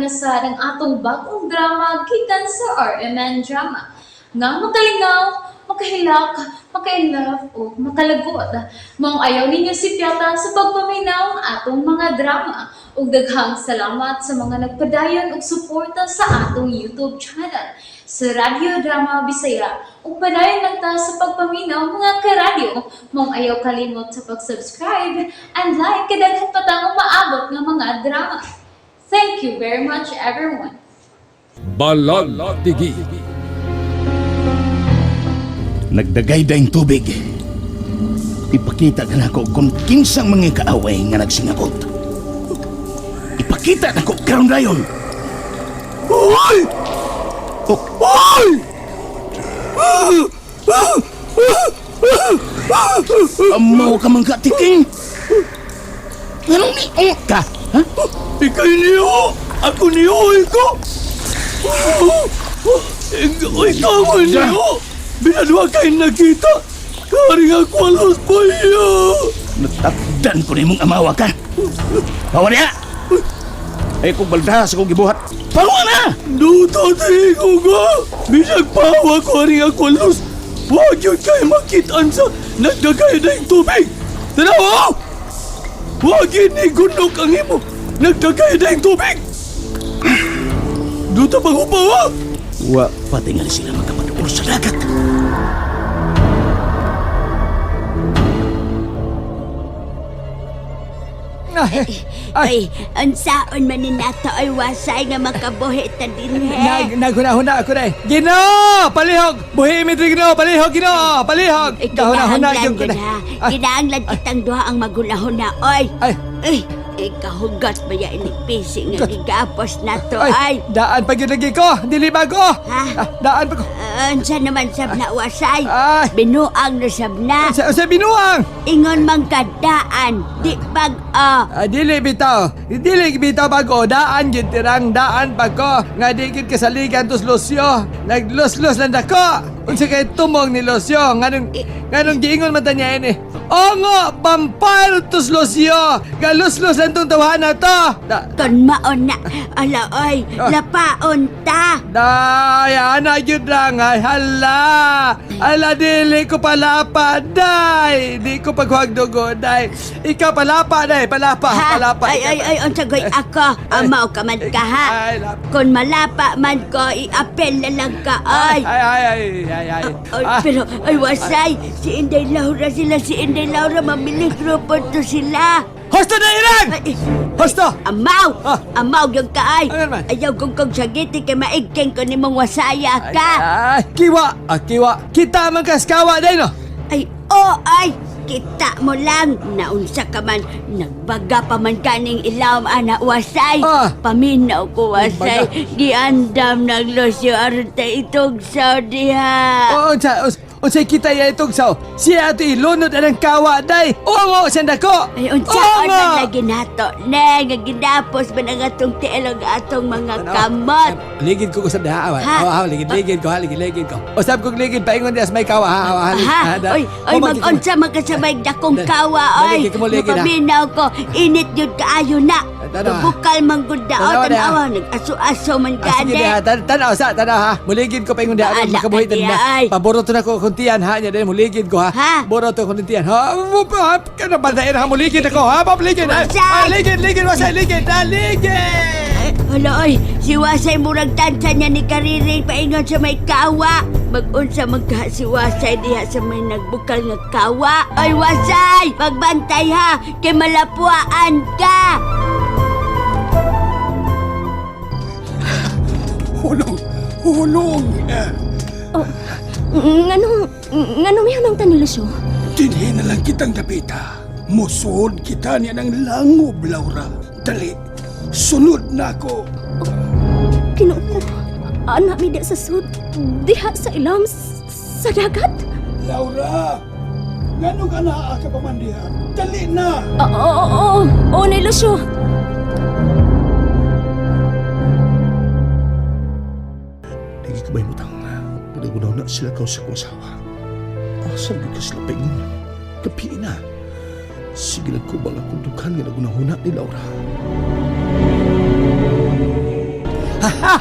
na sad ang atong bag-ong drama gikan sa RMN Drama. Nga makalingaw, makahilak, maka-inlove o makalagot. Maong ayaw ninyo sipyata sa pagpaminaw ang atong mga drama. Ug daghang salamat sa mga nagpadayon og suporta sa atong YouTube channel sa Radyo Drama Bisaya. Ug padayon lang ta sa pagpaminaw, mga karadyo. Maong ayaw kalimot sa pag-subscribe and like kay daghan pa tang umaabot nga mga drama. Thank you very much, everyone. Balaltigi. Nagdagay dayng tubig. Ipakita ka nako kung kinsang mga kaaway nga nagsingabot. Ipakita nako karon dayon. Hoy! Oh, Hoy! Amaw ka man katiking. Anong ni ka? Ha? Ikay niyo! Ako niyo, ikaw! Ikaw mo niyo! Binadwa kay nakita! Karing ako alos pa iya! Natakdan ko na imong amawa ka. Pawa niya! Ay kung balda sa kong gibuhat. Pawa na! Duto ko ka! Bisag pawa ko haring ako alos! Huwag yun kay makitaan sa nagdagay na yung tubig! Tanawa! Huwag yun ni gunok ang imo! Nagdagay na yung tubig! Duto pang upawa! Wa patingali sila magkapaduol sa dagat. Ay, unsaon man ni nato ay wasay nga makabuhi ta dinhi. Naghuna-huna ako na eh. Ginoo! Palihog! Buhi mi diri, Ginoo! Palihog, Ginoo! Palihog! Ay, Gahuna-huna kinahanglan gyud ko gyud na. ha. Ay, Kinahanglan kitang duha ang maghunahuna oy. Ay. Ay, ikahugat ba ya inig pisi nga gigapos nato ay, ay. daan pa gyud lagi ko. Dili bago. Ha? Ah, daan pa ko. Unsa naman sab na wasay? Ay. Binuang na sab na. Sa binuang. Ingon man kadaan, di bag-o. Ah, dili bitaw. Dili bitaw bago. Daan gyud tirang daan pa ko. Nga di gyud kasaligan tos Lucio. Naglos-los lang dako. Unsa kay tumong ni Lucio? Nganong giingon man ta niya ini? Ongo, vampire tos Lucio. Galos-los lang tong tawahan na to. Da, Kon maon na, ala oy, Ah. lapaon ta. Day, ana gyud lang ay hala. Ala dili ko palapa, day. Di ko paghuwag dugo, day. Ikaw palapa, day, palapa, Ha? palapa. Ay, ay, ay, unsa goy ako? Amaw ka man ka ha? Ay, lap. Kung malapa man ko, i-appel na lang ka, ay. Ay, ay, ay, ay, ay. Ay, Ah, pero, ay, wasay, si Inday Laura sila, si Inday Laura, mamiligro po to sila. Hosto na irang! Ay, Hosto! amaw! Ah. Amaw yung kaay! Ano man? Ayaw kong kong sagiti kay maigking ko ni mong wasaya Ay, ka. ay, kiwa, ah, kiwa. Kita man kaskawa day no. Ay, oh, ay! Kita mo lang, naunsa ka man, nagbaga pa man kaning ilawom, ana, wasay. Ah. Paminaw ko, wasay. Nagbaga. Giandam ng Lucio aron ta itong Saudi, ha. Oo, unsa, unsa kita ya itong saw. Siya ato ilunod anang kawa day. Oo, sanda ko. Ay, unsa Oo man nga. lagi nato, ne, nga ginapos man ang atong tiil ang atong mga kamot. Ligid ko usab diha, awa. Ha? Awa, awa, ligid, ligid ko, ha, ligid, ligid ko. Usab kog ligid, paingon diha sa may kawa, ha, awa, ha. Ha? Oy, oy, mag-unsa magkasabay dakong kawa, oy. Dali, kimo ligid, ha. Napaminaw ko, init yun kaayo na. Tanaw, ha. Bukal man gud dao, Tanaw, diha. tanawa, nag-aso-aso man Ah, sige gani. diha, tanaw sa, tanaw ha. Muligid ko paingon diha, Baala aron makabuhi ka diha, na. ay. Paboro to na ko kuntian ha, nya dahil muligid ko ha. Ha? Boro to kuntian ha. Mo pa kana ba ha, muligid ako ha, paligid. Ay, Wasay! ay, ligid, ligid, wasay, ligid, ha, ligid. Hala, oy, si Wasay murag tansa niya ni Kariri paingon sa may kawa. Mag-unsa magka si Wasay diha sa may nagbukal nga kawa. Oy, Wasay, pagbantay ha, kay malapuaan ka. Hulong! Hulong! Nganong mihunong ta ni Lucio? Dinhi na lang kitang dapita. Musuod kita niya ng langob, Laura. Dali, sunod na ako. Kinuo ko. Anak mi diha sa sud, diha sa ilam, sa dagat. Laura! Ngano ka naa ka pa man diha? Dali na! Oo, oo, oo, oo, ni Lucio. Lagi ka ba'y mutang? Pinagunaw na sila ka sa kong asawa. Asa lagi ka sila paingon? Kapiin na. Sige lang ko bang akong dughan nga nagunahuna ni Laura.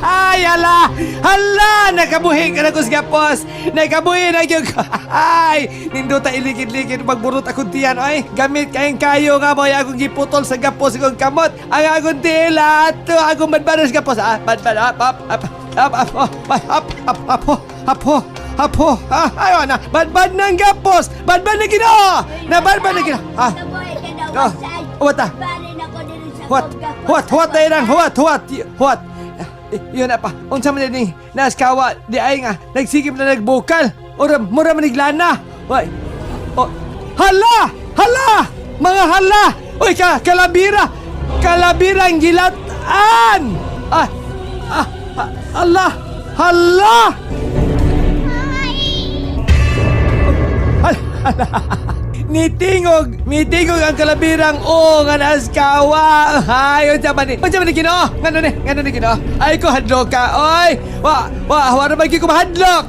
Ay, hala! Hala! Nakabuhi ka na ko sa gapos! Nakabuhi na gyud ko! Ay! Nindota ilikid-likid magburot akong tiyan, oy! Gamit kayong kayo nga mo, akong giputol sa gapos akong kamot! Ang akong tila! Ato akong badbadan sa gapos! Ah, badbad, up, up, up, up, up, oh, up, up, up, oh, up, oh, up, oh, ah, ayaw na! Badbad ng gapos! Badbad na Ginoo! Nabadbad na Ginoo! Ah, Nabuhi ka na, ah, Wasay. what ah? Balin ako diri sa Huwat, akong gapos. huwat, huwat na irang, huwat, huwat, huwat. Yun na pa. Unsa man ni naskawa di ay nga nagsikip na nagbukal. Ora mura man iglana. Hoy. Oh, hala! Hala! Mga hala! Uy ka kalabira. Kalabira ang gilatan. Ah, ah, ah, Allah! Hala! Nitingog, mitingog ang kalabirang o nga naskawa. Ay, unsa man ni? Unsa man ni Ginoo? Ngano ni? Ngano ni Ginoo? Ay ko hadlok ka. Oy, wa wa wa ra man gyud ko mahadlok.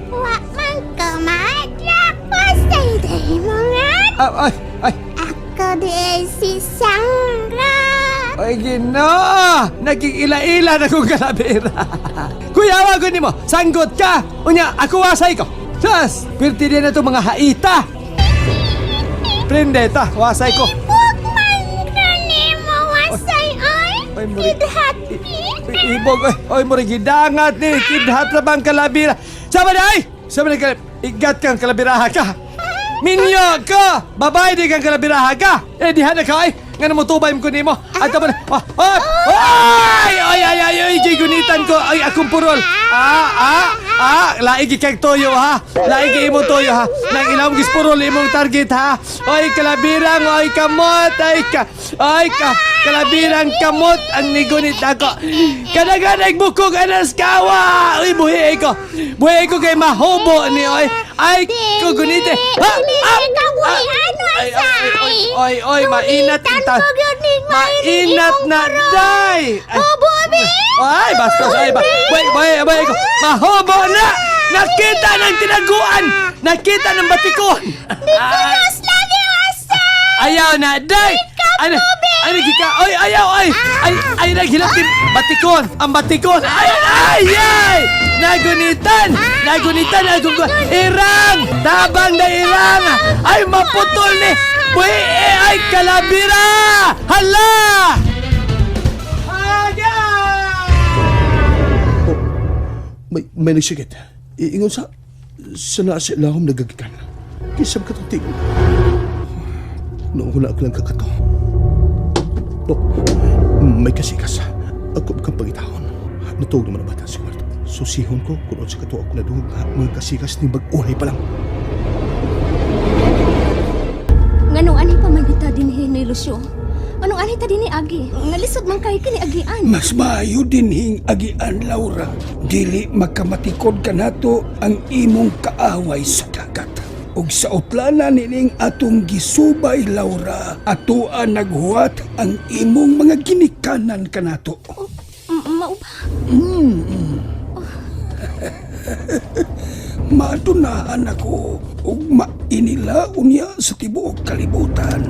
Wa man ko mahadlok, Wasay dahil mo nga. Ah, ay, ay, Ako di si Sangra. ay Ginoo. Naging ila-ila na kong kalabira. Kuya, wa nimo. Sanggot ka. Unya, ako wasay ko. Sas, pirti din na to mga haita. Prendeta, wasay ko. Ibog man ka nimo, Wasay, oy. Oy, muri- Kidhat Ibog, oy, oy, muri gidangat ni, kidhat na bang kalabira? Sama na, ay! Sama na, igat kang kalabiraha ka! Minyo ka! Babae di kang kalabiraha ka! Eh, diha na ka, ay! Nga na mo tubay ko nimo. At tama na, ah, ah, ay! Ay, ay, ay, ay, gigunitan ko, ay, akong purol. Ah, ah, ah, laigi kag toyo, ha? Laigi imo toyo, ha? Nang ilawom gispurol imong target, ha? Oy, kalabirang, oy, kamot, ay, ka, ay, ka, kalabirang kamot ang nigunit ako. Kadagan ay bukog anas kawa! Uy, buhi ko. Buhi ko kay mahobo ni, oy. Ay, kugunite. Ha, ah, Dili ka ah, buhian, ay, ay, Wasay. oy, oy, oy, mainat Gunitan inta. ko gyud ning Mainat imong na, purol. day! Ay, Hobo, bi! ay, bastos, ay, ba, boy, boy, boy, ko. Mahobo na! Nakita ng tinaguan! Nakita ng batikon! Nicolas lagi, Wasay! Ayaw na, day! Ano, ano, gika, oy, ayaw, ay, ay, ay, naghilap din, batikon, ang batikon, ay, ay, ay, nagunitan, nagunitan, nagunitan, irang, tabang na irang, ay, maputol ni, buhi, eh, ay, kalabira, hala! Aga! Oh, may nagsigit. Iingon sa nasa ilahom nagagikan. Kisam ka itong tingog. Noong hula ako lang kakato. Oh, may kasikas. Ako kang pagitahon. Natuog naman ang bata sa kwarto. Susihon ko kung sa kato ako nadungog nga mga kasikas ni mag-uhay pa lang. Nganong anhi pa man kita dinhi ni Lucio? Anong anhi ta dinhi agi? Ngalisod man kay kini agian. Mas maayo dinhing agian, Laura. Dili makamatikod kanato ang imong kaaway sa dagat. Ug sa utlana nining atong gisubay, Laura, atoa naghuwat ang imong mga ginikanan kanato. Mao ba? Madunahan ako ug mainila unya sa tibuok kalibutan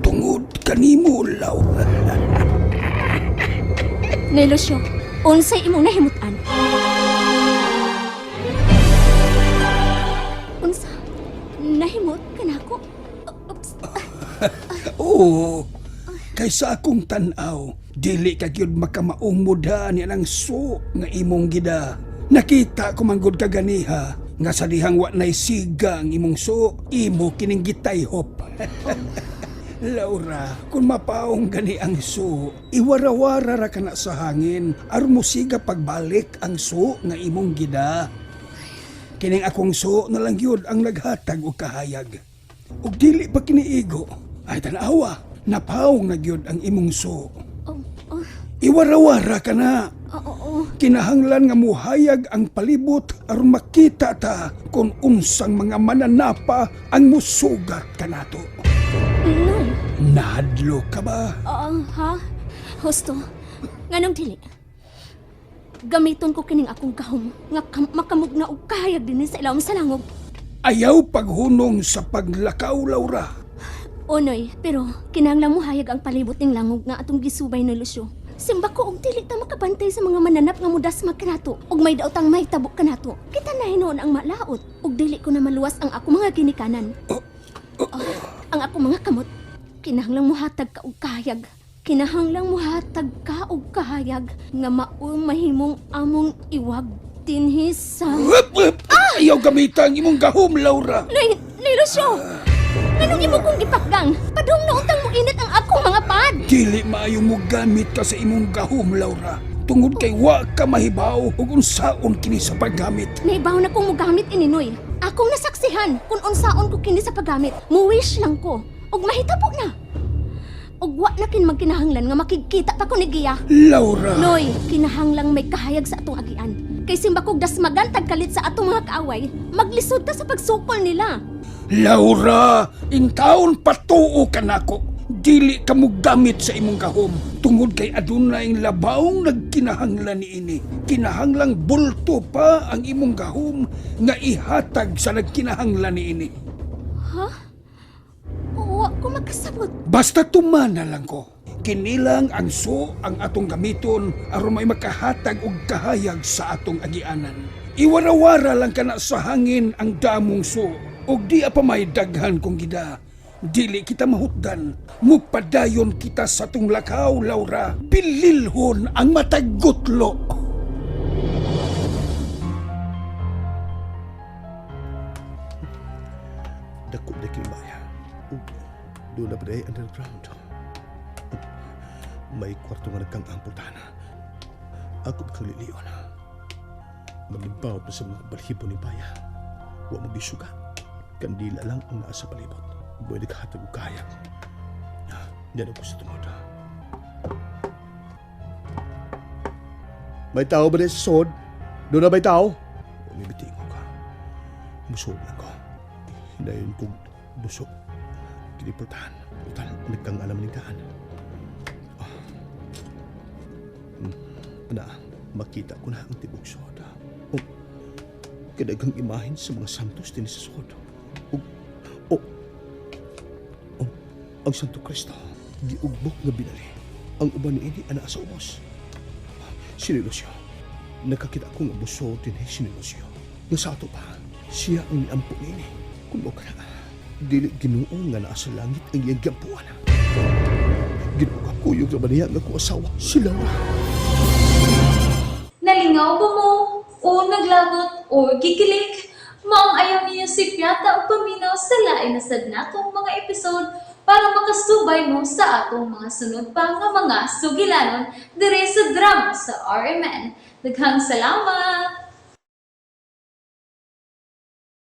tungod kanimo, Laura. Nay Lucio, unsay imong nahimutan? Unsa? Nahimot kanako? Oops. Oo. Kaysa akong tan-aw, dili ka gyud makamaong muda ni ang so nga imong gida. Nakita ko man gud kaganiha nga sa dihang wa nay siga ang imong so, imo kining gitayhop. Laura, kung mapaong gani ang so, iwarawara ra ka na sa hangin aron mo siga pagbalik ang so nga imong gida. Kining akong so na lang yun ang naghatag og kahayag. Ug dili pa kiniigo, ay tanawa, napawong na gyud ang imong so. Oh, oh, Iwarawara ka na. oh, oh, oh. Kinahanglan nga muhayag ang palibot aron makita ta kung unsang mga mananapa ang musugat kanato. Nay. Nahadlo ka ba? Oo, ha? Husto. Nganong dili? Gamiton ko kining akong gahom nga makamugna og kahayag dinhi sa ilawom sa langog. Ayaw paghunong sa paglakaw, Laura. Onoy, pero kinahanglan mo hayag ang palibot ning langog nga atong gisubay ni Lucio. Simba ko og dili ta makabantay sa mga mananap nga mudasmag kanato ug may daotang mahitabo kanato. Kita na hinuon ang malaot ug dili ko na maluwas ang ako mga ginikanan. Oh, ang ako mga kamot. Kinahanglang muhatag ka og kahayag. Kinahanglang muhatag ka og kahayag nga mao mahimong among iwag dinhi sa Hup, hup! Ayaw gamita ang imong gahom, Laura. Nay, Nay Lucio! Nganong imo kong gipakgang? Padung na utang mo init ang akong mga pad! Dili maayo mo gamit ka sa imong gahom, Laura. Tungod kay wa ka mahibaw ug unsaon kini sa paggamit. Naibaw na kong mugamit ininoy. Akong nasaksihan kung unsaon ko kini sa paggamit. Muwish lang ko. Ug mahitabo na. Ug wa na kin magkinahanglan nga makigkita pa ko ni Gia. Laura! Noy, kinahanglang may kahayag sa atong agian. Kay simbakog dasmagan tagkalit sa atong mga kaaway, maglisod ta sa pagsukol nila. Laura, intawon patuo ka nako. Dili ka mo gamit sa imong gahom tungod kay adunay labawng nagkinahanglan niini. Kinahanglang bulto pa ang imong gahom nga ihatag sa nagkinahanglan niini. Wa ko makasabot. Basta tumana lang ko. Kinilang ang so ang atong gamiton aron may makahatag og kahayag sa atong agianan. Iwarawara lang kana sa hangin ang damong so og di pa may daghan kong gida. Dili kita mahutdan. Mupadayon kita sa atong lakaw, Laura. Pililhon ang matagutlo. Dako na kini baya. Ug doon na pa day underground. Ug may kwarto nga nagkang ang pultahan. Ako kang liliyon. Maglibaw pa sa mga balhibo ni Baya. Wa magisuga. Kandila lang ang naa sa palibot. Pwede ka hatag og kahayag. Diyan ako sa tungod. May tao ba din sa sod? Doon na ba'y tao? Umibitingo ka. Musod lang ko. Dayon kong busok. Kinipultahan. Total, nagkang alam ng daan. Ah. Ana, makita ko na ang tibok soda. O, kadagang imahin sa mga santos din sa soda. O, o, o, ang Santo Kristo, giugbok nga binali. Ang uban ni ini ana sa ubos. Sinilosyo. Nakakita ko nga buso din eh, sinilosyo. Nga sa ato pa, siya ang niampo niini. Kung mo ka na, dili Ginoo nga naa sa langit ang iyang giampuan. Ginoo ka, kuyog na ba niya nga ko asawa si Laura? Nalingaw ba mo? O naglagot o gikilig? Maong ayaw niyo si Piata o paminaw sa lain na sad natong mga episode para makasubay mo sa atong mga sunod pa nga mga sugilanon dire sa drama sa RMN. Daghang salamat!